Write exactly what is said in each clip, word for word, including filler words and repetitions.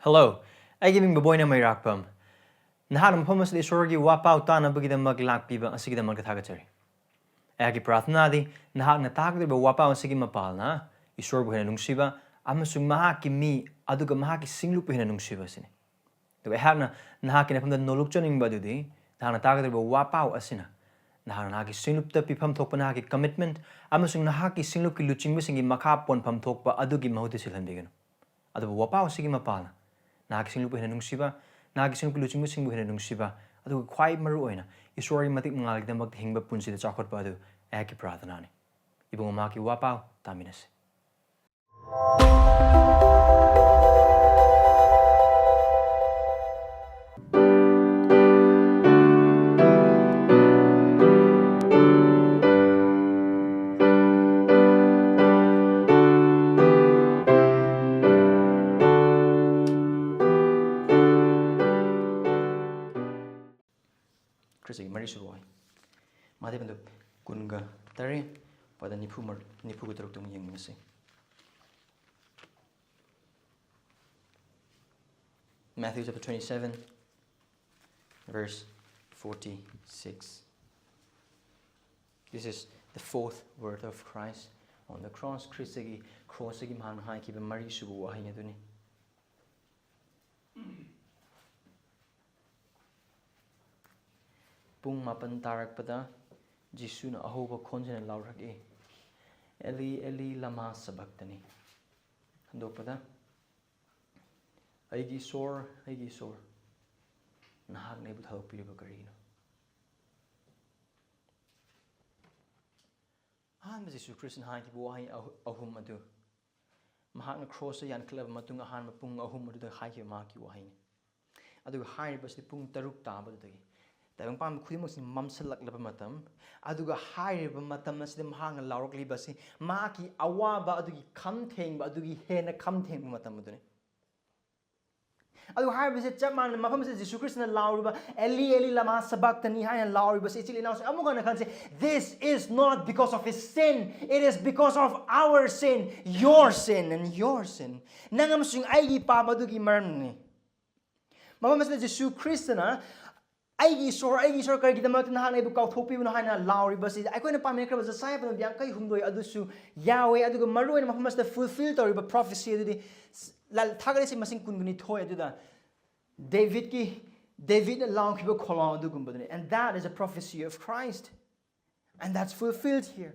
Hello, ꯑꯩꯒꯤ ꯃꯤꯡ ꯕꯣꯕꯣꯏꯅ ꯃꯩꯔꯥꯛꯄꯝ꯫ ꯅꯍꯥꯛꯅ ꯃꯐꯝ ꯑꯁꯤꯗ ꯏꯁꯣꯔꯒꯤ ꯋꯥꯄꯥꯎ ꯇꯥꯅꯕꯒꯤꯗꯃꯛ ꯂꯥꯛꯄꯤꯕ ꯑꯁꯤꯒꯤꯗꯃꯛꯇ ꯊꯥꯒꯠꯆꯔꯤ꯫ ꯑꯩꯍꯥꯛꯀꯤ ꯄ꯭ꯔꯥꯔꯊꯅꯥꯗꯤ ꯅꯍꯥꯛꯅ ꯇꯥꯒꯗꯧꯔꯤꯕ ꯋꯥꯄꯥꯎ ꯑꯁꯤꯒꯤ ꯃꯄꯥꯜꯅ ꯏꯁꯣꯔꯕꯨ ꯍꯦꯟꯅ ꯅꯨꯡꯁꯤꯕ ꯑꯃꯁꯨꯡ ꯃꯍꯥꯛꯀꯤ ꯃꯤ ꯑꯗꯨꯒ ꯃꯍꯥꯛꯀꯤ ꯁꯤꯡꯂꯨꯞꯄꯨ ꯍꯦꯟꯅ ꯅꯨꯡꯁꯤꯕ ꯑꯁꯤꯅꯤ꯫ ꯑꯗꯨꯒ ꯑꯩꯍꯥꯛꯅ ꯅꯍꯥꯛꯀꯤ ꯅꯐꯝꯗ ꯅꯣꯂꯨꯛꯆꯅꯤꯡꯕ ꯑꯗꯨꯗꯤ ꯅꯍꯥꯛꯅ ꯇꯥꯒꯗꯧꯔꯤꯕ ꯋꯥꯄꯥꯎ ꯑꯁꯤꯅ ꯅꯍꯥꯛꯅ ꯅꯍꯥꯛꯀꯤ ꯁꯤꯡꯂꯨꯞꯇ ꯄꯤꯐꯝ ꯊꯣꯛꯄ ꯅꯍꯥꯛꯀꯤ commitment ꯑꯃꯁꯨꯡ ꯅꯍꯥꯛꯀꯤ ꯁꯤꯡꯂꯨꯞꯀꯤ ꯂꯨꯆꯤꯡꯕꯁꯤꯡꯒꯤ ꯃꯈꯥ ꯄꯣꯟꯐꯝ ꯊꯣꯛꯄ ꯑꯗꯨꯒꯤ ꯃꯍꯨꯠꯇ ꯁꯤꯜꯍꯟꯕꯤꯒꯅꯨ꯫ ꯑꯗꯨꯕꯨ ꯋꯥꯄꯥꯎ ꯑꯁꯤꯒꯤ ꯃꯄꯥꯜꯅ ꯅꯍꯥꯛꯀꯤ ꯁꯤꯡꯂꯨꯞꯄꯨ ꯍꯦꯟꯅ ꯅꯨꯡꯁꯤꯕ, ꯅꯍꯥꯛꯀꯤ ꯁꯤꯡꯂꯨꯞꯀꯤ ꯂꯨꯆꯤꯡꯕꯁꯤꯡꯕꯨ ꯍꯦꯟꯅ ꯅꯨꯡꯁꯤꯕ, ꯑꯗꯨꯒ ꯈ꯭ꯋꯥꯏ ꯃꯔꯨ ꯑꯣꯏꯅ ꯏꯁꯣꯔꯒꯤ ꯃꯇꯤꯛ ꯃꯉꯥꯜꯒꯤꯗꯃꯛꯇ ꯍꯤꯡꯕ ꯄꯨꯟꯁꯤꯗ ꯆꯥꯎꯈꯠꯄ ꯑꯗꯨ ꯑꯩꯍꯥꯛꯀꯤ ꯄ꯭ꯔꯥꯔꯊꯅꯥꯅꯤ꯫ ꯏꯕꯨꯡꯉꯣ, ꯃꯍꯥꯛꯀꯤ ꯋꯥꯄꯥꯎ ꯇꯥꯃꯤꯟꯅꯁꯤ꯫ ꯈ꯭ꯔꯤꯁꯇꯒꯤ ꯃꯔꯤꯁꯨꯕ ꯋꯥꯍꯩ꯫ ꯃꯥꯇꯩ ꯄꯟꯗꯨꯞ ꯀꯨꯟꯒ ꯇꯔꯦꯠ, ꯄꯗ ꯅꯤꯐꯨ ꯃꯔꯤ, ꯅꯤꯐꯨꯒ ꯇꯔꯨꯛꯇꯨ ꯑꯃꯨꯛ ꯌꯦꯡꯃꯤꯟꯅꯁꯤ꯫ Matthew chapter twenty-seven, verse forty-six. This is the fourth word of Christ on the cross. ꯈ꯭ꯔꯤꯁꯇꯒꯤ ꯀ꯭ꯔꯣꯁꯇꯒꯤ ꯃꯍꯥꯛꯅ ꯍꯥꯏꯈꯤꯕ ꯃꯔꯤꯁꯨꯕ ꯋꯥꯍꯩ ꯑꯗꯨꯅꯤ꯫ ꯄꯨꯡ ꯃꯥꯄꯟ ꯇꯥꯔꯛꯄꯗ ꯖꯤꯁꯨꯅ ꯑꯍꯧꯕ ꯈꯣꯟꯖꯦꯜꯅ ꯂꯥꯎꯔꯛꯏ, "ꯑꯦꯂꯤ, ꯑꯦꯂꯤ, ꯂꯃꯥ ꯁꯕꯛꯇꯅꯤ?" ꯍꯟꯗꯣꯛꯄꯗ, "ꯑꯩꯒꯤ ꯏꯁꯣꯔ, ꯑꯩꯒꯤ ꯏꯁꯣꯔ, ꯅꯍꯥꯛꯅ ꯑꯩꯕꯨ ꯊꯥꯗꯣꯛꯄꯤꯔꯤꯕ ꯀꯔꯤꯒꯤꯅꯣ?" ꯑꯍꯥꯟꯕ ꯖꯤꯁꯨ ꯈ꯭ꯔꯤꯁꯇꯅ ꯍꯥꯏꯈꯤꯕ ꯋꯥꯍꯩ ꯑꯍꯨ-, ꯑꯍꯨꯝ ꯑꯗꯨ ꯃꯍꯥꯛꯅ ꯀ꯭ꯔꯣꯁꯇ ꯌꯥꯟꯈꯠꯂꯕ ꯃꯇꯨꯡ ꯑꯍꯥꯟꯕ ꯄꯨꯡ ꯑꯍꯨꯝ ꯑꯗꯨꯗ ꯍꯥꯏꯈꯤꯕ ꯃꯍꯥꯛꯀꯤ ꯋꯥꯍꯩꯅꯤ꯫ ꯑꯗꯨꯒ ꯍꯥꯏꯔꯤꯕꯁꯤ ꯄꯨꯡ ꯇꯔꯨꯛ ꯇꯥꯕꯗꯨꯗꯒꯤ ꯇꯥꯏꯕꯪꯄꯥꯟꯕ ꯈꯨꯗꯤꯡꯃꯛꯁꯤ ꯃꯝꯁꯤꯜꯂꯛꯂꯕ ꯃꯇꯝ, ꯑꯗꯨꯒ ꯍꯥꯏꯔꯤꯕ ꯃꯇꯝ ꯑꯁꯤꯗ ꯃꯍꯥꯛꯅ ꯂꯥꯎꯔꯛꯂꯤꯕ ꯑꯁꯤ ꯃꯍꯥꯛꯀꯤ ꯑꯋꯥꯕ ꯑꯗꯨꯒꯤ ꯈꯝ ꯊꯦꯡꯕ ꯑꯗꯨꯒꯤ ꯍꯦꯟꯅ ꯈꯝ ꯊꯦꯡꯕ ꯃꯇꯝ ꯑꯗꯨꯅꯤ꯫ ꯑꯗꯨ ꯍꯥꯏꯔꯤꯕꯁꯦ ꯆꯞ ꯃꯥꯟꯅꯩ꯫ ꯃꯐꯝꯁꯤꯗ ꯖꯤꯁꯨ ꯈ꯭ꯔꯤꯁꯇꯅ ꯂꯥꯎꯔꯤꯕ "ꯑꯦꯂꯤ, ꯑꯦꯂꯤ, ꯂꯃꯥ ꯁꯕꯥꯛꯇꯅꯤ" ꯍꯥꯏꯅ ꯂꯥꯎꯔꯤꯕꯁꯦ, ꯏꯆꯤꯜ ꯏꯅꯥꯎꯁꯦ, ꯑꯃꯨꯛ ꯍꯟꯅ ꯈꯟꯁꯦ, "This is not because of his sin, it is because of our sin, your sin and your sin." ꯅꯪ ꯑꯃꯁꯨꯡ ꯑꯩꯒꯤ ꯄꯥꯞ ꯑꯗꯨꯒꯤ ꯃꯔꯝꯅꯤ꯫ ꯃꯐꯝ ꯑꯁꯤꯗ ꯖꯤꯁꯨ ꯈ꯭ꯔꯤꯁꯇꯅ "ꯑꯩꯒꯤ ꯏꯁꯣꯔ, ꯑꯩꯒꯤ ꯏꯁꯣꯔ, ꯀꯔꯤꯒꯤꯗꯃꯛꯇ ꯅꯍꯥꯛꯅ ꯑꯩꯕꯨ ꯀꯥꯎꯊꯣꯛꯄꯤꯕꯅꯣ?" ꯍꯥꯏꯅ ꯂꯥꯎꯔꯤꯕꯁꯤ, ꯑꯩꯈꯣꯏꯅ ꯄꯥꯃꯤꯟꯅꯈ꯭ꯔꯕ ꯖꯁꯥꯌꯥ ꯄꯟꯗꯨꯞ ꯌꯥꯡꯈꯩ ꯍꯨꯝꯗꯣꯏ ꯑꯗꯨꯁꯨ ꯌꯥꯎꯋꯦ꯫ ꯑꯗꯨꯒ ꯃꯔꯨꯑꯣꯏꯅ ꯃꯐꯝ ꯑꯁꯤꯗ ꯐꯨꯜꯐꯤꯜ ꯇꯧꯔꯤꯕ ꯄ꯭ꯔꯣꯐꯦꯁꯤ ꯑꯗꯨꯗꯤ ꯂꯥꯜ-, ꯊꯥꯒꯠꯂꯤꯁꯤ ꯃꯁꯤꯡ ꯀꯨꯟꯒ ꯅꯤꯊꯣꯏ ꯑꯗꯨꯗ ꯗꯦꯕꯤꯠꯀꯤ, ꯗꯦꯕꯤꯠꯅ ꯂꯥꯎꯈꯤꯕ ꯈꯣꯜꯂꯥꯎ ꯑꯗꯨꯒꯨꯝꯕꯗꯨꯅꯤ꯫ And that is a prophecy of Christ. And that's fulfilled here.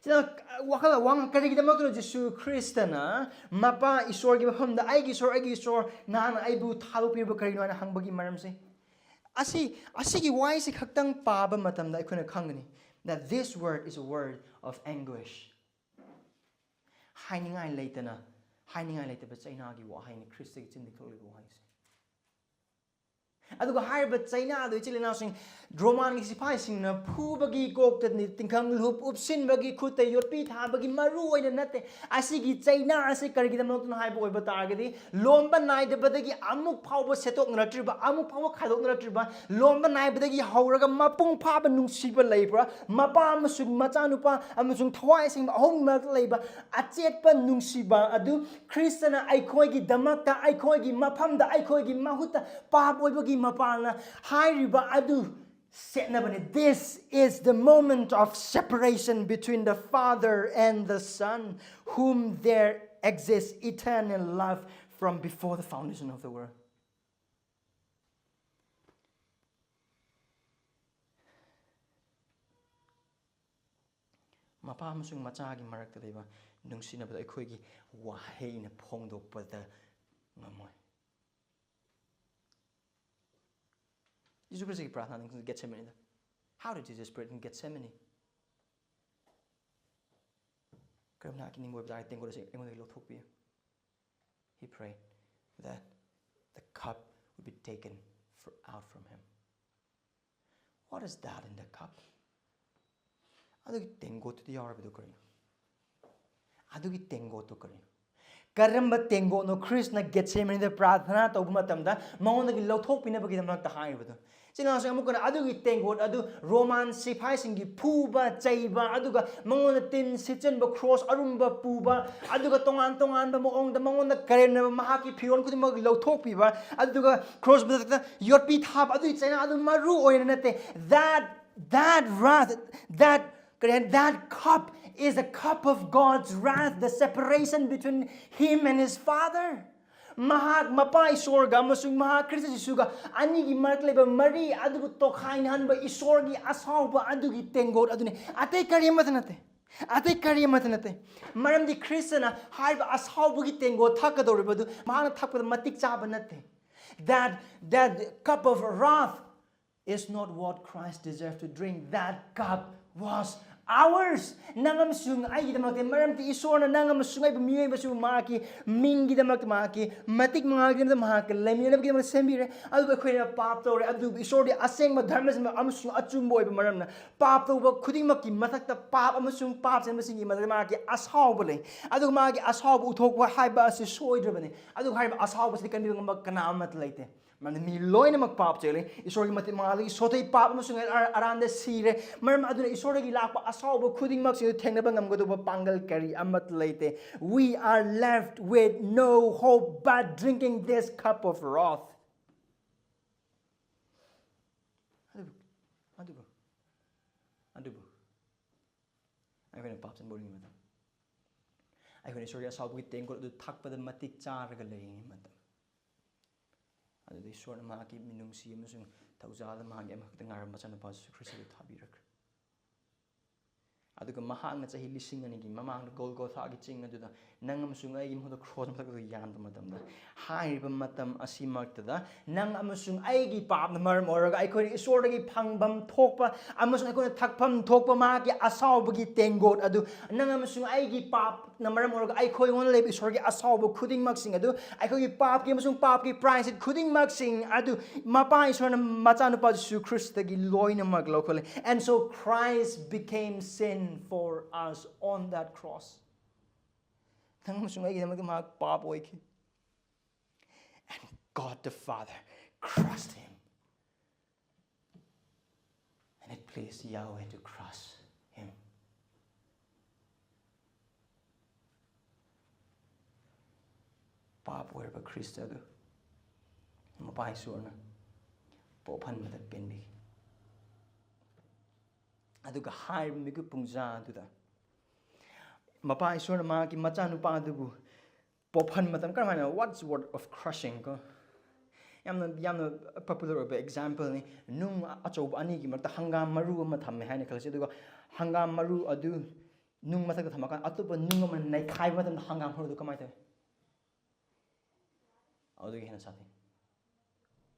ꯁꯤꯗ ꯋꯥꯈꯜ ꯋꯥꯡ-, ꯀꯔꯤꯒꯤꯗꯃꯛꯇꯅꯣ ꯖꯤꯁꯨ ꯈ꯭ꯔꯤꯁꯇꯅ ꯃꯄꯥ ꯏꯁꯣꯔꯒꯤ ꯃꯐꯝꯗ "ꯑꯩꯒꯤ ꯏꯁꯣꯔ, ꯑꯩꯒꯤ ꯏꯁꯣꯔ, ꯅꯍꯥꯛꯅ ꯑꯩꯕꯨ ꯊꯥꯗꯣꯛꯄꯤꯔꯤꯕ ꯀꯔꯤꯒꯤꯅꯣ?" ꯍꯥꯏꯅ ꯍꯪꯕꯒꯤ ꯃꯔꯝꯁꯦ? ꯑꯁꯤ, ꯑꯁꯤꯒꯤ ꯋꯥꯍꯩꯁꯤ ꯈꯛꯇꯪ ꯄꯥꯕ ꯃꯇꯝꯗ ꯑꯩꯈꯣꯏꯅ ꯈꯪꯒꯅꯤ that this word is a word of anguish. ꯍꯥꯏꯅꯤꯡꯉꯥꯏ ꯂꯩꯇꯅ, ꯍꯥꯏꯅꯤꯡꯉꯥꯏ ꯂꯩꯇꯕ ꯆꯩꯅꯥꯒꯤ ꯋꯥꯍꯩꯅꯤ, ꯈ꯭ꯔꯤꯁꯇꯒꯤ ꯆꯤꯟꯗꯒꯤ ꯊꯣꯛꯂꯤꯕ ꯋꯥꯍꯩꯁꯦ꯫ ꯑꯗꯨꯒ ꯍꯥꯏꯔꯤꯕ ꯆꯩꯅꯥ ꯑꯗꯨ, ꯏꯆꯤꯜ ꯏꯅꯥꯎꯁꯤꯡ, ꯔꯣꯃꯥꯟꯒꯤ ꯁꯤꯐꯥꯏꯁꯤꯡꯅ ꯐꯨꯕꯒꯤ, ꯀꯣꯛꯇ ꯅꯤ-, ꯇꯤꯡꯈꯪ ꯂꯨꯞ ꯎꯞꯁꯤꯟꯕꯒꯤ, ꯈꯨꯠꯇ ꯌꯣꯠꯄꯤ ꯊꯥꯕꯒꯤ ꯃꯔꯨ ꯑꯣꯏꯅ ꯅꯠꯇꯦ꯫ ꯑꯁꯤꯒꯤ ꯆꯩꯅꯥ ꯑꯁꯤ ꯀꯔꯤꯒꯤꯗꯃꯛꯇꯅꯣ ꯍꯥꯏꯕ ꯑꯣꯏꯕ ꯇꯥꯔꯒꯗꯤ, ꯂꯣꯝꯕ ꯅꯥꯏꯗꯕꯗꯒꯤ ꯑꯃꯨꯛ ꯐꯥꯎꯕ ꯁꯦꯠꯇꯣꯛꯅꯔꯛꯇ꯭ꯔꯤꯕ, ꯑꯃꯨꯛ ꯐꯥꯎꯕ ꯈꯥꯏꯗꯣꯛꯅꯔꯛꯇ꯭ꯔꯤꯕ, ꯂꯣꯝꯕ ꯅꯥꯏꯕꯗꯒꯤ ꯍꯧꯔꯒ ꯃꯄꯨꯡ ꯐꯥꯕ ꯅꯨꯡꯁꯤꯕ ꯂꯩꯕ꯭ꯔꯥ? ꯃꯄꯥ ꯑꯃꯁꯨꯡ ꯃꯆꯥꯅꯨꯄꯥ ꯑꯃꯁꯨꯡ ꯊꯋꯥꯏ ꯑꯁꯦꯡꯕ ꯑꯍꯨꯝ ꯃꯔꯛꯇ ꯂꯩꯕ ꯑꯆꯦꯠꯄ ꯅꯨꯡꯁꯤꯕ ꯑꯗꯨ ꯈ꯭ꯔꯤꯁꯇꯅ ꯑꯩꯈꯣꯏꯒꯤꯗꯃꯛꯇ, ꯑꯩꯈꯣꯏꯒꯤ ꯃꯐꯝꯗ, ꯑꯩꯈꯣꯏꯒꯤ ꯃꯍꯨꯠꯇ ꯄꯥꯞ ꯑꯣꯏꯕꯒꯤ ꯃꯄꯥꯜꯅ ꯍꯥꯏꯔꯤꯕ ꯑꯗꯨ ꯁꯦꯠꯅꯕꯅꯤ꯫ This is the moment of separation between the Father and the Son, whom there exists eternal love from before the foundation of the world. ꯃꯄꯥ ꯑꯃꯁꯨꯡ ꯃꯆꯥꯒꯤ ꯃꯔꯛꯇ ꯂꯩꯕ ꯅꯨꯡꯁꯤꯅꯕꯗ ꯑꯩꯈꯣꯏꯒꯤ ꯋꯥꯍꯩꯅ ꯐꯣꯡꯗꯣꯛꯄꯗ ꯉꯝꯃꯣꯏ꯫ ꯖꯤꯁꯨ ꯈ꯭ꯔꯤꯁꯇꯒꯤ ꯄ꯭ꯔꯥꯊꯅꯥ ꯅꯤꯡꯁꯤꯡ, ꯒꯦꯠꯁꯦꯃꯅꯤꯗ꯫ How did Jesus pray in Gethsemane? "ꯀꯔꯝꯅ ꯑꯩꯒꯤ ꯅꯤꯡꯕ ꯑꯣꯏꯕ ꯇꯥꯔꯦ, ꯇꯦꯡꯀꯣꯠ ꯑꯁꯤ ꯑꯩꯉꯣꯟꯗꯒꯤ ꯂꯧꯊꯣꯛꯄꯤꯌꯨ"? He prayed that the cup would be taken fr-, out from him. What is that in the cup? ꯑꯗꯨꯒꯤ ꯇꯦꯡꯀꯣꯠꯇꯨꯗꯤ ꯌꯥꯎꯔꯕꯗꯨ ꯀꯔꯤꯅꯣ? ꯑꯗꯨꯒꯤ ꯇꯦꯡꯀꯣꯠꯇꯨ ꯀꯔꯤꯅꯣ? ꯀꯔꯝꯕ ꯇꯦꯡꯀꯣꯠꯅꯣ ꯈ꯭ꯔꯤꯁꯅ ꯒꯦꯠꯁꯦꯃꯅꯤꯗ ꯄ꯭ꯔꯥꯔꯊꯅꯥ ꯇꯧꯕ ꯃꯇꯝꯗ ꯃꯉꯣꯟꯗꯒꯤ ꯂꯧꯊꯣꯛꯄꯤꯅꯕꯒꯤꯗꯃꯛꯇ ꯍꯥꯏꯔꯤꯕꯗꯣ? ꯏꯆꯤꯟ ꯏꯅꯥꯎꯁꯤꯡ, ꯑꯃꯨꯛꯀ ꯍꯟꯅ, ꯑꯗꯨꯒꯤ ꯇꯦꯡꯀꯣꯠ ꯑꯗꯨ ꯔꯣꯃꯥꯟ ꯁꯤꯐꯥꯏꯁꯤꯡꯒꯤ ꯐꯨꯕ, ꯆꯩꯕ, ꯑꯗꯨꯒ ꯃꯉꯣꯟꯗ ꯇꯤꯟ ꯁꯤꯠꯆꯟꯕ, ꯀ꯭ꯔꯣꯁ ꯑꯔꯨꯝꯕ ꯄꯨꯕ, ꯑꯗꯨꯒ ꯇꯣꯉꯥꯟ ꯇꯣꯉꯥꯟꯕ ꯃꯑꯣꯡꯗ ꯃꯉꯣꯟꯗ ꯀꯔꯦꯝꯅꯕ, ꯃꯍꯥꯛꯀꯤ ꯐꯤꯔꯣꯜ ꯈꯨꯗꯤꯡꯃꯛ ꯂꯧꯊꯣꯛꯄꯤꯕ, ꯑꯗꯨꯒ ꯀ꯭ꯔꯣꯁ ꯃꯊꯛꯇ ꯌꯣꯠꯄꯤ ꯊꯥꯕ, ꯑꯗꯨꯒꯤ ꯆꯩꯅꯥ ꯑꯗꯨ ꯃꯔꯨ ꯑꯣꯏꯅ ꯅꯠꯇꯦ꯫ That, that wrath, that, ꯀꯔꯤ ꯍꯥꯏ, that cup is a cup of God's wrath, the separation between him and his Father. ꯃꯍꯥꯛ ꯃꯄꯥ ꯏꯁꯣꯔꯒ ꯑꯃꯁꯨꯡ ꯃꯍꯥꯛ ꯈ꯭ꯔꯤꯁꯇ ꯖꯤꯁꯨꯒ ꯑꯅꯤꯒꯤ ꯃꯔꯛ ꯂꯩꯕ ꯃꯔꯤ ꯑꯗꯨꯕꯨ ꯇꯣꯈꯥꯏꯅꯍꯟꯕ ꯏꯁꯣꯔꯒꯤ ꯑꯁꯥꯎꯕ ꯑꯗꯨꯒꯤ ꯇꯦꯡꯒꯣꯠ ꯑꯗꯨꯅꯤ, ꯑꯇꯩ ꯀꯔꯤ ꯑꯃꯠꯇ ꯅꯠꯇꯦ, ꯑꯇꯩ ꯀꯔꯤ ꯑꯃꯠꯇ ꯅꯠꯇꯦ꯫ ꯃꯔꯝꯗꯤ ꯈ꯭ꯔꯤꯁꯇꯅ ꯍꯥꯏꯔꯤꯕ ꯑꯁꯥꯎꯕꯒꯤ ꯇꯦꯡꯒꯣꯠ ꯊꯛꯀꯗꯧꯔꯤꯕ ꯑꯗꯨ ꯃꯍꯥꯛꯅ ꯊꯛꯄꯗ ꯃꯇꯤꯛ ꯆꯥꯕ ꯅꯠꯇꯦ꯫ That, that cup of wrath is not what Christ deserved to drink. That cup was ours. ꯅꯪ ꯑꯃꯁꯨꯡ ꯑꯩꯒꯤꯗꯃꯛꯇ, ꯃꯔꯝꯗꯤ ꯏꯁꯣꯔꯅ ꯅꯪ ꯑꯃꯁꯨꯡ ꯑꯩꯕꯨ, ꯃꯤꯑꯣꯏꯕꯁꯨ, ꯃꯍꯥꯛꯀꯤ ꯃꯤꯡꯒꯤꯗꯃꯛꯇ, ꯃꯍꯥꯛꯀꯤ ꯃꯇꯤꯛ ꯃꯉꯥꯜꯒꯤꯗꯃꯛꯇ, ꯃꯍꯥꯛꯀ ꯂꯩꯃꯤꯟꯅꯕꯒꯤꯗꯃꯛꯇ ꯁꯦꯝꯕꯤꯔꯦ꯫ ꯑꯗꯨꯕꯨ ꯑꯩꯈꯣꯏꯅ ꯄꯥꯞ ꯇꯧꯔꯦ, ꯑꯗꯨꯕꯨ ꯏꯁꯣꯔꯗꯤ ꯑꯁꯦꯡꯕ ꯙꯔꯃ ꯑꯃꯁꯨꯡ ꯑꯆꯨꯝꯕ ꯑꯣꯏꯕ ꯃꯔꯝꯅ, ꯄꯥꯞ ꯇꯧꯕ ꯈꯨꯗꯤꯡꯃꯛꯀꯤ ꯃꯊꯛꯇ ꯄꯥꯞ ꯑꯃꯁꯨꯡ ꯄꯥꯞ ꯆꯦꯟꯕꯁꯤꯡꯒꯤ ꯃꯊꯛꯇ ꯃꯍꯥꯛꯀꯤ ꯑꯁꯥꯎꯕ ꯂꯩ꯫ ꯑꯗꯨꯒ ꯃꯥꯒꯤ ꯑꯁꯥꯎꯕ ꯎꯊꯣꯛꯄ ꯍꯥꯏꯕ ꯑꯁꯤ ꯁꯣꯏꯗ꯭ꯔꯕꯅꯤ꯫ ꯑꯗꯨꯒ ꯍꯥꯏꯔꯤꯕ ꯑꯁꯥꯎꯕꯁꯤꯗꯤ ꯀꯟꯕꯤꯕ ꯉꯝꯕ ꯀꯅꯥ ꯑꯃꯠꯇ ꯂꯩꯇꯦ꯫ ꯃꯔꯝꯗꯤ ꯃꯤ ꯂꯣꯏꯅꯃꯛ ꯄꯥꯞ ꯆꯦꯜꯂꯤ, ꯏꯁꯣꯔꯒꯤ ꯃꯇꯤꯛ ꯃꯉꯥꯜꯗꯒꯤ ꯁꯣꯊꯩ, ꯄꯥꯞ ꯑꯃꯁꯨꯡ ꯑꯔꯥꯟꯗ ꯁꯤꯔꯦ꯫ ꯃꯔꯝ ꯑꯗꯨꯅ ꯏꯁꯣꯔꯗꯒꯤ ꯂꯥꯛꯄ ꯑꯁꯥꯎꯕ ꯈꯨꯗꯤꯡꯃꯛꯁꯤꯡꯗꯨ ꯊꯦꯡꯅꯕ ꯉꯝꯒꯗꯧꯕ ꯄꯥꯡꯒꯜ ꯀꯔꯤ ꯑꯃꯠꯇ ꯂꯩꯇꯦ꯫ We are left with no hope but drinking this cup of wrath. ꯑꯗꯨꯕꯨ, ꯑꯗꯨꯕꯨ, ꯑꯗꯨꯕꯨ ꯑꯩꯈꯣꯏꯅ ꯄꯥꯞ ꯆꯦꯟꯕ ꯑꯣꯏꯔꯤꯉꯩ ꯃꯇꯝ, ꯑꯩꯈꯣꯏꯅ ꯏꯁꯣꯔꯒꯤ ꯑꯁꯥꯎꯕꯒꯤ ꯇꯦꯡꯀꯣꯠ ꯑꯗꯨ ꯊꯛꯄꯗ ꯃꯇꯤꯛ ꯆꯥꯔꯒ ꯂꯩꯔꯤꯉꯩ ꯃꯇꯝ, ꯑꯗꯨꯗ ꯏꯁꯣꯔꯅ ꯃꯍꯥꯛꯀꯤ ꯃꯤꯅꯨꯡꯁꯤ ꯑꯃꯁꯨꯡ ꯊꯧꯖꯥꯜꯗ ꯃꯍꯥꯛꯀꯤ ꯑꯃꯈꯛꯇ ꯉꯥꯏꯔꯕ ꯃꯆꯥꯅꯨꯄꯥ ꯖꯤꯁꯨ ꯈ꯭ꯔꯤꯁꯇ ꯑꯗꯨ ꯊꯥꯕꯤꯔꯛꯈ꯭ꯔꯦ꯫ ꯑꯗꯨꯒ ꯃꯍꯥꯛꯅ ꯆꯍꯤ ꯂꯤꯁꯤꯡ ꯑꯅꯤꯒꯤ ꯃꯃꯥꯡꯗ ꯒꯣꯜꯒꯣꯊꯥꯒꯤ ꯆꯤꯡ ꯑꯗꯨꯗ ꯅꯪ ꯑꯃꯁꯨꯡ ꯑꯩꯒꯤ ꯃꯍꯨꯠꯇ ꯀ꯭ꯔꯣꯁ ꯃꯊꯛꯇ ꯌꯥꯟꯕ ꯃꯇꯝꯗ, ꯍꯥꯏꯔꯤꯕ ꯃꯇꯝ ꯑꯁꯤꯃꯛꯇꯗ ꯅꯪ ꯑꯃꯁꯨꯡ ꯑꯩꯒꯤ ꯄꯥꯞꯅ ꯃꯔꯝ ꯑꯣꯏꯔꯒ ꯑꯩꯈꯣꯏꯅ ꯏꯁꯣꯔꯗꯒꯤ ꯐꯪꯐꯝ ꯊꯣꯛꯄ ꯑꯃꯁꯨꯡ ꯑꯩꯈꯣꯏꯅ ꯊꯛꯐꯝ ꯊꯣꯛꯄ ꯃꯥꯒꯤ ꯑꯁꯥꯎꯕꯒꯤ ꯇꯦꯡꯒꯣꯠ ꯑꯗꯨ, ꯅꯪ ꯑꯃꯁꯨꯡ ꯑꯩꯒꯤ ꯄꯥꯞꯅ ꯃꯔꯝ ꯑꯣꯏꯔꯒ ꯑꯩꯈꯣꯏꯉꯣꯟꯗ ꯂꯩꯕ ꯏꯁꯣꯔꯒꯤ ꯑꯁꯥꯎꯕ ꯈꯨꯗꯤꯡꯃꯛꯁꯤꯡ ꯑꯗꯨ, ꯑꯩꯈꯣꯏꯒꯤ ꯄꯥꯞꯀꯤ ꯑꯃꯁꯨꯡ ꯄꯥꯞꯀꯤ ꯄ꯭ꯔꯥꯏꯁꯤꯠ ꯈꯨꯗꯤꯡꯃꯛꯁꯤꯡ ꯑꯗꯨ ꯃꯄꯥ ꯏꯁꯣꯔꯅ ꯃꯆꯥꯅꯨꯄꯥ ꯖꯤꯁꯨ ꯈ꯭ꯔꯤꯁꯇꯒꯤ ꯂꯣꯏꯅꯃꯛ ꯂꯧꯈꯠꯂꯦ꯫ And so Christ became sin for us on that cross. ꯅꯪ ꯑꯃꯁꯨꯡ ꯑꯩꯒꯤꯗꯃꯛꯇ ꯃꯍꯥꯛ ꯄꯥꯞ ꯑꯣꯏꯈꯤ꯫ And God the Father crushed him. And it pleased Yahweh to crush him. ꯄꯥꯞ ꯑꯣꯏꯔꯕ ꯈ꯭ꯔꯤꯁꯇ ꯑꯗꯨ ꯃꯄꯥ ꯏꯁꯣꯔꯅ ꯄꯣꯛꯍꯟꯕꯗ ꯄꯦꯟꯕꯤꯈꯤ꯫ ꯑꯗꯨꯒ ꯍꯥꯏꯔꯤꯕ ꯃꯤꯀꯨꯞ ꯄꯨꯡꯖꯥ ꯑꯗꯨꯗ ꯃꯄꯥ ꯏꯁꯣꯔꯅ ꯃꯍꯥꯛꯀꯤ ꯃꯆꯥꯅꯨꯄꯥ ꯑꯗꯨꯕꯨ ꯄꯣꯛꯍꯟꯕ ꯃꯇꯝ ꯀꯔꯝꯍꯥꯏꯅ, what's word of crushing ꯀꯣ? ꯌꯥꯝꯅ, ꯌꯥꯝꯅ popular ꯑꯣꯏꯕ exampleꯅꯤ꯫ ꯅꯨꯡ ꯑꯆꯧꯕ ꯑꯅꯤꯒꯤ ꯃꯔꯛꯇ ꯍꯪꯒꯥꯝ ꯃꯔꯨ ꯑꯃ ꯊꯝꯃꯦ ꯍꯥꯏꯅ ꯈꯜꯂꯁꯤ, ꯑꯗꯨꯒ ꯍꯪꯒꯥꯝ ꯃꯔꯨ ꯑꯗꯨ ꯅꯨꯡ ꯃꯊꯛꯇ ꯊꯝꯃꯀꯥꯟꯗ ꯑꯇꯣꯞꯄ ꯅꯨꯡ ꯑꯃꯅ ꯅꯩꯈꯥꯏꯕ ꯃꯇꯝꯗ ꯍꯪꯒꯥꯝ ꯃꯔꯨꯗꯨ ꯀꯃꯥꯏꯅ ꯇꯧꯏ? ꯑꯗꯨꯒꯤ ꯍꯦꯟꯅ ꯁꯥꯊꯤ꯫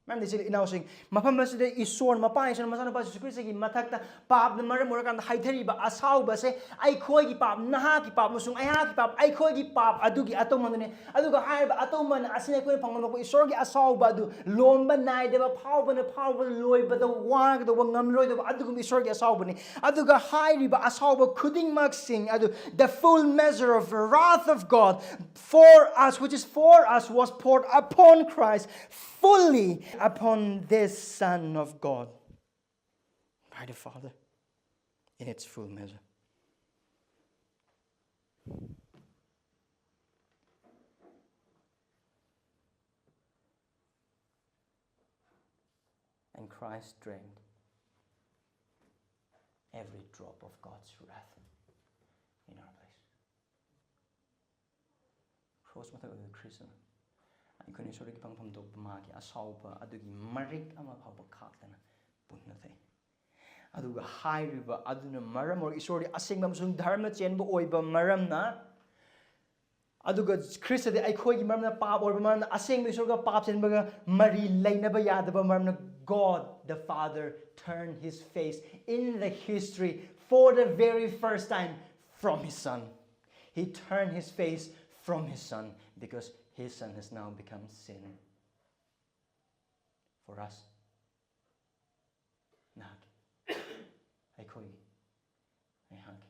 ꯃꯔꯝꯗꯤ ꯏꯆꯤꯜ ꯏꯅꯥꯎꯁꯤꯡ, ꯃꯐꯝ ꯑꯁꯤꯗ ꯏꯁꯣꯔ, ꯃꯄꯥ ꯏꯁꯣꯔ ꯃꯆꯥꯅꯨꯄꯥ ꯖꯤꯁꯨ ꯈ꯭ꯔꯤꯁꯇꯒꯤ ꯃꯊꯛꯇ ꯄꯥꯞꯅ ꯃꯔꯝ ꯑꯣꯏꯔꯀꯥꯟꯗ ꯍꯥꯏꯊꯔꯤꯕ ꯑꯁꯥꯎꯕꯁꯦ, ꯑꯩꯈꯣꯏꯒꯤ ꯄꯥꯞ, ꯅꯍꯥꯛꯀꯤ ꯄꯥꯞ ꯑꯃꯁꯨꯡ ꯑꯩꯍꯥꯛꯀꯤ ꯄꯥꯞ, ꯑꯩꯈꯣꯏꯒꯤ ꯄꯥꯞ ꯑꯗꯨꯒꯤ ꯑꯇꯧꯃꯅꯅꯦ꯫ ꯑꯗꯨꯒ ꯍꯥꯏꯔꯤꯕ ꯑꯇꯧꯃꯅ ꯑꯁꯤꯅ ꯑꯩꯈꯣꯏꯅ ꯐꯪꯂꯝꯂꯛꯄ ꯏꯁꯣꯔꯒꯤ ꯑꯁꯥꯎꯕ ꯑꯗꯨ ꯂꯣꯝꯕ ꯅꯥꯏꯗꯕ, ꯐꯥꯎꯕꯅ ꯐꯥꯎꯕ ꯂꯣꯏꯕꯗ ꯋꯥꯒꯗꯧꯕ, ꯉꯝꯂꯣꯏꯗꯧꯕ ꯑꯗꯨꯒꯨꯝꯕ ꯏꯁꯣꯔꯒꯤ ꯑꯁꯥꯎꯕꯅꯤ꯫ ꯑꯗꯨꯒ ꯍꯥꯏꯔꯤꯕ ꯑꯁꯥꯎꯕ ꯈꯨꯗꯤꯡꯃꯛꯁꯤꯡ ꯑꯗꯨ, the full measure of wrath of God for us, which is for us, was poured upon Christ fully upon this Son of God by the Father in its full measure. And Christ drained every drop of God's wrath in our place. Cross ꯃꯊꯛ ꯑꯗꯨꯗ ꯈ꯭ꯔꯤꯁꯇꯅ ꯑꯩꯈꯣꯏꯅ ꯏꯁꯣꯔꯗꯒꯤ ꯐꯪꯐꯝ ꯊꯣꯛꯄ ꯃꯥꯒꯤ ꯑꯁꯥꯎꯕ ꯑꯗꯨꯒꯤ ꯃꯔꯤꯛ ꯑꯃ ꯐꯥꯎꯕ ꯈꯥꯛꯇꯅ ꯄꯨꯟꯅ ꯊꯛꯏ꯫ ꯑꯗꯨꯒ ꯍꯥꯏꯔꯤꯕ ꯑꯗꯨꯅ ꯃꯔꯝ ꯑꯣꯏꯔꯒ ꯏꯁꯣꯔꯗꯤ ꯑꯁꯦꯡꯕ ꯑꯃꯁꯨꯡ ꯙꯔꯃ ꯆꯦꯟꯕ ꯑꯣꯏꯕ ꯃꯔꯝꯅ, ꯑꯗꯨꯒ ꯈ꯭ꯔꯤꯁꯇꯗꯤ ꯑꯩꯈꯣꯏꯒꯤ ꯃꯔꯝꯅ, ꯄꯥꯞ ꯑꯣꯏꯕ ꯃꯔꯝꯅ, ꯑꯁꯦꯡꯕ ꯏꯁꯣꯔꯒ ꯄꯥꯞ ꯆꯦꯟꯕꯒ ꯃꯔꯤ ꯂꯩꯅꯕ ꯌꯥꯗꯕ ꯃꯔꯝꯅ, God the Father turned his face in the history for the very first time from his son. He turned his face from his son because his son has now become sin for us. ꯅꯍꯥꯛꯀꯤ, ꯑꯩꯈꯣꯏꯒꯤ, ꯑꯩꯍꯥꯛꯀꯤ꯫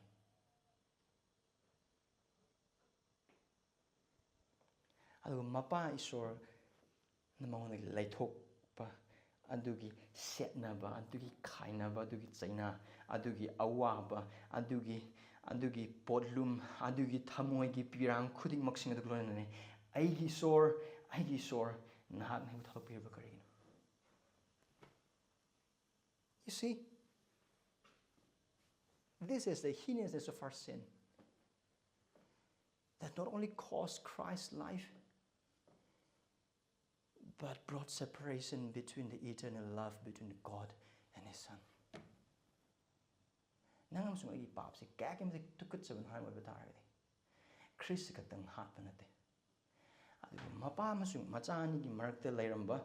ꯑꯗꯨꯒ ꯃꯄꯥ ꯏꯁꯣꯔꯅ ꯃꯉꯣꯟꯗꯒꯤ ꯂꯩꯊꯣꯛꯄ, ꯑꯗꯨꯒꯤ ꯁꯦꯠꯅꯕ, ꯑꯗꯨꯒꯤ ꯈꯥꯏꯅꯕ, ꯑꯗꯨꯒꯤ ꯆꯩꯅꯥ, ꯑꯗꯨꯒꯤ ꯑꯋꯥꯕ, ꯑꯗꯨꯒꯤ, ꯑꯗꯨꯒꯤ ꯄꯣꯠꯂꯨꯝ, ꯑꯗꯨꯒꯤ ꯊꯃꯣꯏꯒꯤ ꯄꯤꯔꯥꯡ ꯈꯨꯗꯤꯡꯃꯛꯁꯤꯡ ꯑꯗꯨꯒ ꯂꯣꯏꯅꯅꯅꯦ, "ꯑꯩꯒꯤ ꯏꯁꯣꯔ, ꯑꯩꯒꯤ ꯏꯁꯣꯔ, ꯅꯍꯥꯛꯅ ꯑꯩꯕꯨ ꯊꯥꯗꯣꯛꯄꯤꯔꯤꯕ ꯀꯔꯤꯒꯤꯅꯣ?" You see, this is the heinousness of our sin that not only cost Christ's life, but brought separation between the eternal love between God and His Son. ꯅꯪ ꯑꯃꯁꯨꯡ ꯑꯩꯒꯤ ꯄꯥꯞꯁꯦ ꯀꯌꯥꯒꯤ ꯃꯇꯤꯛ ꯇꯨꯀꯠꯆꯕꯅꯣ ꯍꯥꯏꯕ ꯑꯣꯏꯕ ꯇꯥꯔꯒꯗꯤ, ꯈ꯭ꯔꯤꯁꯇ ꯈꯛꯇꯪ ꯍꯥꯠꯄ ꯅꯠꯇꯦ, ꯑꯗꯨꯕꯨ ꯃꯄꯥ ꯑꯃꯁꯨꯡ ꯃꯆꯥ ꯑꯅꯤꯒꯤ ꯃꯔꯛꯇ ꯂꯩꯔꯝꯕ,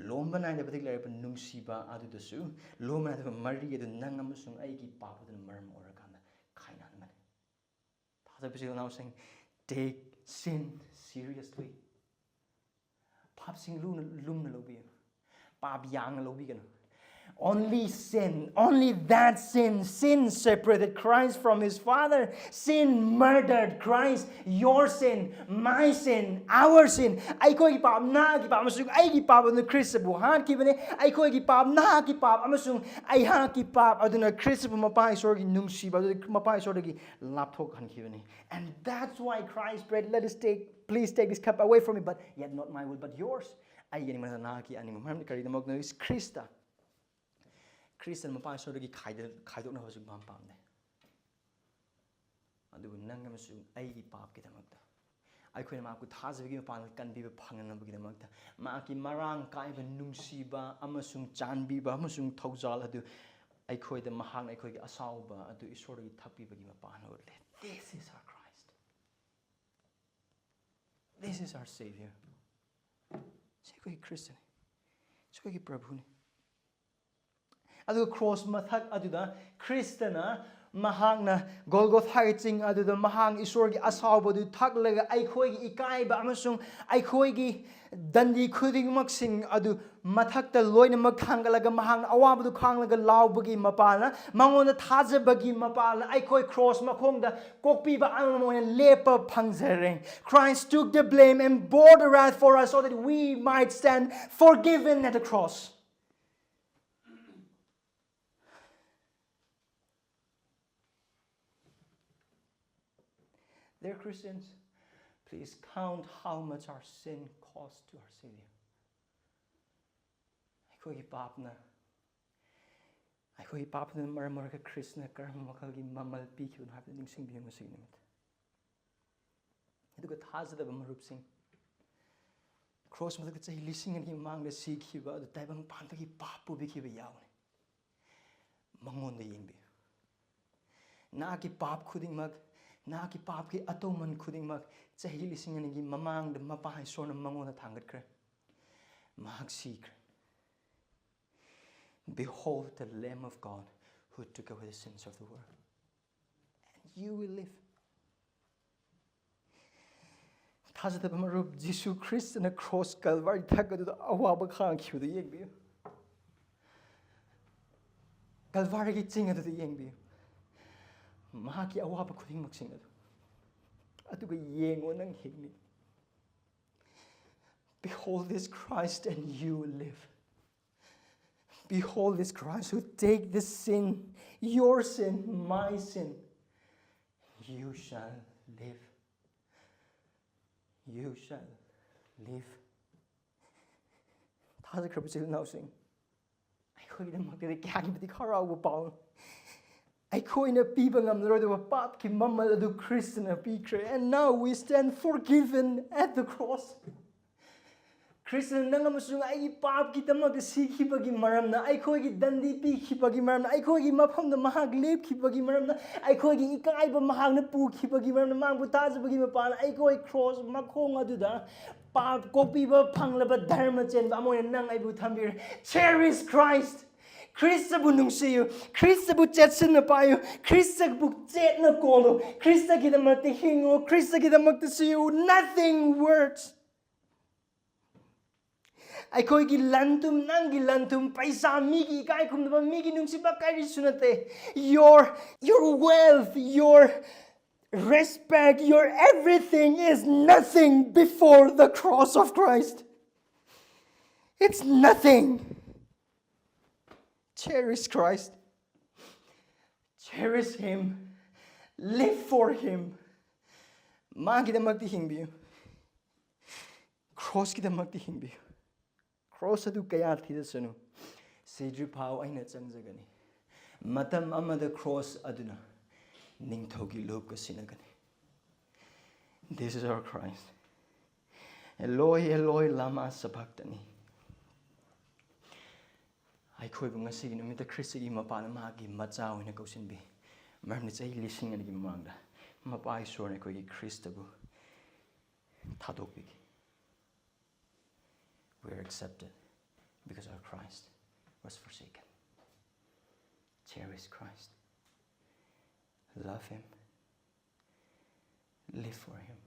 ꯂꯣꯝꯕ ꯅꯥꯏꯗꯕꯗꯒꯤ ꯂꯩꯔꯛꯄ ꯅꯨꯡꯁꯤꯕ ꯑꯗꯨꯗꯁꯨ, ꯂꯣꯝꯕ ꯅꯥꯏꯗꯕ ꯃꯔꯤ ꯑꯗꯨ ꯅꯪ ꯑꯃꯁꯨꯡ ꯑꯩꯒꯤ ꯄꯥꯞ ꯑꯗꯨꯅ ꯃꯔꯝ ꯑꯣꯏꯔꯀꯥꯟꯗ ꯈꯥꯏꯅꯍꯟꯕꯅꯤ꯫ ꯊꯥꯖꯕ ꯏꯆꯤꯜ ꯏꯅꯥꯎꯁꯤꯡ, take sin seriously. ꯄꯥꯞꯁꯤꯡ ꯂꯨꯅ, ꯂꯨꯝꯅ ꯂꯧꯕꯤꯌꯨ꯫ ꯄꯥꯞ ꯌꯥꯡꯅ ꯂꯧꯕꯤꯒꯅꯨ꯫ Only sin, only that sin, sin separated Christ from His Father. Sin murdered Christ. Your sin, my sin, our sin. ꯑꯩꯈꯣꯏꯒꯤ ꯄꯥꯞ, ꯅꯍꯥꯛꯀꯤ ꯄꯥꯞ ꯑꯃꯁꯨꯡ ꯑꯩꯒꯤ ꯄꯥꯞ ꯑꯗꯨꯅ ꯈ꯭ꯔꯤꯁꯇꯕꯨ ꯍꯥꯠꯈꯤꯕꯅꯤ꯫ ꯑꯩꯈꯣꯏꯒꯤ ꯄꯥꯞ, ꯅꯍꯥꯛꯀꯤ ꯄꯥꯞ ꯑꯃꯁꯨꯡ ꯑꯩꯍꯥꯛꯀꯤ ꯄꯥꯞ ꯑꯗꯨꯅ ꯈ꯭ꯔꯤꯁꯇꯕꯨ ꯃꯄꯥ ꯏꯁꯣꯔꯒꯤ ꯅꯨꯡꯁꯤꯕ ꯑꯗꯨ ꯃꯄꯥ ꯏꯁꯣꯔꯗꯒꯤ ꯂꯥꯞꯊꯣꯛꯍꯟꯈꯤꯕꯅꯤ꯫ And that's why Christ prayed, "Let us take, please take this cup away from me, but yet not my will, but yours." ꯑꯩꯒꯤ ꯑꯅꯤꯡꯕ ꯅꯠꯇꯅ ꯅꯍꯥꯛꯀꯤ ꯑꯅꯤꯡꯕ꯫ ꯃꯔꯝꯗꯤ ꯀꯔꯤꯒꯤꯗꯃꯛꯇꯅꯣ? ꯈ꯭ꯔꯤꯁꯇ, ꯈ꯭ꯔꯤꯁꯇꯅ ꯃꯄꯥ ꯏꯁꯣꯔꯗꯒꯤ ꯈꯥꯏꯗ-, ꯈꯥꯏꯗꯣꯛꯅꯕꯁꯨ ꯃꯥ ꯄꯥꯝꯗꯦ꯫ ꯑꯗꯨꯕꯨ ꯅꯪ ꯑꯃꯁꯨꯡ ꯑꯩꯒꯤ ꯄꯥꯞꯀꯤꯗꯃꯛꯇ, ꯑꯩꯈꯣꯏꯅ ꯃꯍꯥꯛꯄꯨ ꯊꯥꯖꯕꯒꯤ ꯃꯄꯥꯡꯒꯜ ꯀꯟꯕꯤꯕ ꯐꯪꯅꯅꯕꯒꯤꯗꯃꯛꯇ, ꯃꯍꯥꯛꯀꯤ ꯃꯔꯥꯡ ꯀꯥꯏꯕ ꯅꯨꯡꯁꯤꯕ ꯑꯃꯁꯨꯡ ꯆꯥꯟꯕꯤꯕ ꯑꯃꯁꯨꯡ ꯊꯧꯖꯥꯜ ꯑꯗꯨ ꯑꯩꯈꯣꯏꯗ, ꯃꯍꯥꯛꯅ ꯑꯩꯈꯣꯏꯒꯤ ꯑꯁꯥꯎꯕ ꯑꯗꯨ ꯏꯁꯣꯔꯗꯒꯤ ꯊꯛꯄꯤꯕꯒꯤ ꯃꯄꯥꯡꯒꯜ ꯎꯠꯂꯦ꯫ This is our Christ. This is our Savior. ꯁꯤ ꯑꯩꯈꯣꯏꯒꯤ ꯈ꯭ꯔꯤꯁꯇꯅꯤ꯫ ꯁꯤ ꯑꯩꯈꯣꯏꯒꯤ ꯄ꯭ꯔꯚꯨꯅꯤ꯫ ꯑꯗꯨꯒ ꯀ꯭ꯔꯣꯁ ꯃꯊꯛ ꯑꯗꯨꯗ ꯈ꯭ꯔꯤꯁꯇꯅ ꯃꯍꯥꯛꯅ ꯒꯣꯜꯒꯣꯊꯥꯒꯤ ꯆꯤꯡ ꯑꯗꯨꯗ ꯃꯍꯥꯛ ꯏꯁꯣꯔꯒꯤ ꯑꯁꯥꯎꯕꯗꯨ ꯊꯛꯂꯒ ꯑꯩꯈꯣꯏꯒꯤ ꯏꯀꯥꯏꯕ ꯑꯃꯁꯨꯡ ꯑꯩꯈꯣꯏꯒꯤ ꯗꯟꯗꯤ ꯈꯨꯗꯤꯡꯃꯛꯁꯤꯡ ꯑꯗꯨ ꯃꯊꯛꯇ ꯂꯣꯏꯅꯃꯛ ꯊꯥꯡꯒꯠꯂꯒ ꯃꯍꯥꯛꯅ ꯑꯋꯥꯕꯗꯨ ꯈꯥꯡꯂꯒ ꯂꯥꯎꯕꯒꯤ ꯃꯄꯥꯜꯅ, ꯃꯉꯣꯟꯗ ꯊꯥꯖꯕꯒꯤ ꯃꯄꯥꯜꯅ ꯑꯩꯈꯣꯏ ꯀ꯭ꯔꯣꯁ ꯃꯈꯣꯡꯗ ꯀꯣꯛꯄꯤꯕ ꯑꯃ ꯑꯣꯏꯅ ꯂꯦꯞꯄ ꯐꯪꯖꯔꯦ꯫ Christ took the blame and bore the wrath for us so that we might stand forgiven at the cross. Dear Christians, please count how much our sin cost to our Savior. ꯑꯩꯈꯣꯏꯒꯤ ꯄꯥꯞꯅ, ꯑꯩꯈꯣꯏꯒꯤ ꯄꯥꯞꯅ ꯃꯔꯝ ꯑꯣꯏꯔꯒ ꯈ꯭ꯔꯤꯁꯅ ꯀꯔꯝꯕ ꯃꯈꯜꯒꯤ ꯃꯃꯜ ꯄꯤꯈꯤꯕꯅꯣ ꯍꯥꯏꯕꯗꯨ ꯅꯤꯡꯁꯤꯡꯕꯤꯌꯨ ꯉꯁꯤꯒꯤ ꯅꯨꯃꯤꯠ꯫ ꯑꯗꯨꯒ ꯊꯥꯖꯗꯕ ꯃꯔꯨꯞꯁꯤꯡ, ꯀ꯭ꯔꯣꯁ ꯃꯊꯛꯇ ꯆꯍꯤ ꯂꯤꯁꯤꯡ ꯑꯅꯤ ꯃꯃꯥꯡꯗ ꯁꯤꯈꯤꯕ ꯑꯗꯨ ꯇꯥꯏꯕꯪ ꯄꯥꯟꯕꯒꯤ ꯄꯥꯞ ꯄꯨꯕꯤꯈꯤꯕ ꯌꯥꯎꯅꯤ꯫ ꯃꯉꯣꯟꯗ ꯌꯦꯡꯕꯤꯌꯨ꯫ ꯅꯍꯥꯛꯀꯤ ꯄꯥꯞ ꯈꯨꯗꯤꯡꯃꯛ, ꯅꯍꯥꯛꯀꯤ ꯄꯥꯞꯀꯤ ꯑꯇꯣꯡꯃꯟ ꯈꯨꯗꯤꯡꯃꯛ ꯆꯍꯤ ꯂꯤꯁꯤꯡ ꯑꯅꯤꯒꯤ ꯃꯃꯥꯡꯗ ꯃꯄꯥ ꯏꯁꯣꯔꯅ ꯃꯉꯣꯟꯗ ꯊꯥꯡꯒꯠꯈ꯭ꯔꯦ꯫ ꯃꯍꯥꯛ ꯁꯤꯈ꯭ꯔꯦ꯫ Behold the Lamb of God who took away the sins of the world. And you will live. ꯊꯥꯖꯗꯕ ꯃꯔꯨꯞ, ꯖꯤꯁꯨ ꯈ꯭ꯔꯤꯁꯇꯅ ꯀ꯭ꯔꯣꯁ ꯀꯜꯚꯥꯔꯤ ꯊꯛ ꯑꯗꯨꯗ ꯑꯋꯥꯕ ꯈꯥꯡꯈꯤꯕꯗꯨ ꯌꯦꯡꯕꯤꯌꯨ꯫ ꯀꯜꯚꯥꯔꯤꯒꯤ ꯆꯤꯡ ꯑꯗꯨꯗ ꯌꯦꯡꯕꯤꯌꯨ꯫ ꯃꯍꯥꯛꯀꯤ ꯑꯋꯥꯕ ꯈꯨꯗꯤꯡꯃꯛꯁꯤꯡ ꯑꯗꯨ꯫ ꯑꯗꯨꯒ ꯌꯦꯡꯉꯣ, ꯅꯪ ꯍꯤꯡꯅꯤ꯫ Behold this Christ and you will live. Behold this Christ who take the sin, your sin, my sin. You shall live. You shall live. ꯊꯥꯖꯈ꯭ꯔꯕ ꯏꯆꯤꯜ ꯏꯅꯥꯎꯁꯤꯡ, ꯑꯩꯈꯣꯏꯒꯤꯗꯃꯛꯇꯗꯤ ꯀꯌꯥꯒꯤ ꯃꯇꯤꯛ ꯍꯔꯥꯎꯕ ꯄꯥꯎ! ꯑꯩꯈꯣꯏꯅ ꯄꯤꯕ ꯉꯝꯂꯔꯣꯏꯗꯕ ꯄꯥꯞꯀꯤ ꯃꯃꯜ ꯑꯗꯨ ꯈ꯭ꯔꯤꯁꯇꯅ ꯄꯤꯈ꯭ꯔꯦ꯫ And now we stand forgiven at the cross. ꯈ꯭ꯔꯤꯁꯇꯅ ꯅꯪ ꯑꯃꯁꯨꯡ ꯑꯩꯒꯤ ꯄꯥꯞꯀꯤꯗꯃꯛꯇ ꯁꯤꯈꯤꯕꯒꯤ ꯃꯔꯝꯅ, ꯑꯩꯈꯣꯏꯒꯤ ꯗꯟꯗꯤ ꯄꯤꯈꯤꯕꯒꯤ ꯃꯔꯝꯅ, ꯑꯩꯈꯣꯏꯒꯤ ꯃꯐꯝꯗ ꯃꯍꯥꯛ ꯂꯦꯞꯈꯤꯕꯒꯤ ꯃꯔꯝꯅ, ꯑꯩꯈꯣꯏꯒꯤ ꯏꯀꯥꯏꯕ ꯃꯍꯥꯛꯅ ꯄꯨꯈꯤꯕꯒꯤ ꯃꯔꯝꯅ, ꯃꯍꯥꯛꯄꯨ ꯊꯥꯖꯕꯒꯤ ꯃꯄꯥꯟꯅ ꯑꯩꯈꯣꯏ ꯀ꯭ꯔꯣꯁ ꯃꯈꯣꯡ ꯑꯗꯨꯗ ꯄꯥꯞ ꯀꯣꯛꯄꯤꯕ ꯐꯪꯂꯕ ꯙꯔꯃ ꯆꯦꯟꯕ ꯑꯃ ꯑꯣꯏꯅ ꯅꯪ ꯑꯩꯕꯨ ꯊꯝꯕꯤꯔꯦ꯫ Cherish Christ. ꯈ꯭ꯔꯤꯁꯇꯕꯨ ꯅꯨꯡꯁꯤꯌꯨ, ꯈ꯭ꯔꯤꯁꯇꯕꯨ ꯆꯦꯠꯁꯤꯟꯅ ꯄꯥꯏꯌꯨ, ꯈ꯭ꯔꯤꯁꯇꯕꯨ ꯆꯦꯠꯅ ꯀꯣꯜꯂꯨ, ꯈ꯭ꯔꯤꯁꯇꯒꯤꯗꯃꯛꯇ ꯍꯤꯡꯉꯨ, ꯈ꯭ꯔꯤꯁꯇꯒꯤꯗꯃꯛꯇ ꯁꯤꯌꯨ. Nothing works. ꯑꯩꯈꯣꯏꯒꯤ ꯂꯟ ꯊꯨꯝ, ꯅꯪꯒꯤ ꯂꯟ ꯊꯨꯝ, ꯄꯩꯁꯥ, ꯃꯤꯒꯤ ꯏꯀꯥꯏ ꯈꯨꯝꯅꯕ, ꯃꯤꯒꯤ ꯅꯨꯡꯁꯤꯕ ꯀꯔꯤꯁꯨ ꯅꯠꯇꯦ. Your, your wealth, your respect, your everything is nothing before the cross of Christ. It's nothing. Cherish Christ. Cherish Him. Live for Him. ꯃꯥꯒꯤꯗꯃꯛꯇ ꯍꯤꯡꯕꯤꯌꯨ. ꯈ꯭ꯔꯣꯁꯀꯤꯗꯃꯛꯇ ꯍꯤꯡꯕꯤꯌꯨ. ꯈ꯭ꯔꯣꯁ ꯑꯗꯨ ꯀꯌꯥ ꯊꯤꯖꯁꯅꯨ, ꯁꯤꯗ꯭ꯔꯤ ꯐꯥꯎ ꯑꯩꯅ ꯆꯪꯖꯒꯅꯤ. ꯃꯇꯝ ꯑꯃꯗ ꯈ꯭ꯔꯣꯁ ꯑꯗꯨꯅ ꯅꯤꯡꯊꯧꯒꯤ ꯂꯨꯞꯀ ꯁꯤꯟꯅꯒꯅꯤ. This is our Christ. Eloi, Eloi, lama sabachthani. ꯑꯩꯈꯣꯏꯕꯨ ꯉꯁꯤꯒꯤ ꯅꯨꯃꯤꯠꯇ ꯈ꯭ꯔꯤꯁꯇꯒꯤ ꯃꯄꯥꯅ ꯃꯍꯥꯛꯀꯤ ꯃꯆꯥ ꯑꯣꯏꯅ ꯀꯧꯁꯤꯟꯕꯤ. ꯃꯔꯝꯗꯤ ꯆꯍꯤ ꯂꯤꯁꯤꯡ ꯑꯅꯤꯒꯤ ꯃꯃꯥꯡꯗ ꯃꯄꯥ ꯏꯁꯣꯔꯅ ꯑꯩꯈꯣꯏꯒꯤ ꯈ꯭ꯔꯤꯁꯇꯕꯨ ꯊꯥꯗꯣꯛꯄꯤꯈꯤ. We are accepted because our Christ was forsaken. Cherish Christ. Love Him. Live for Him.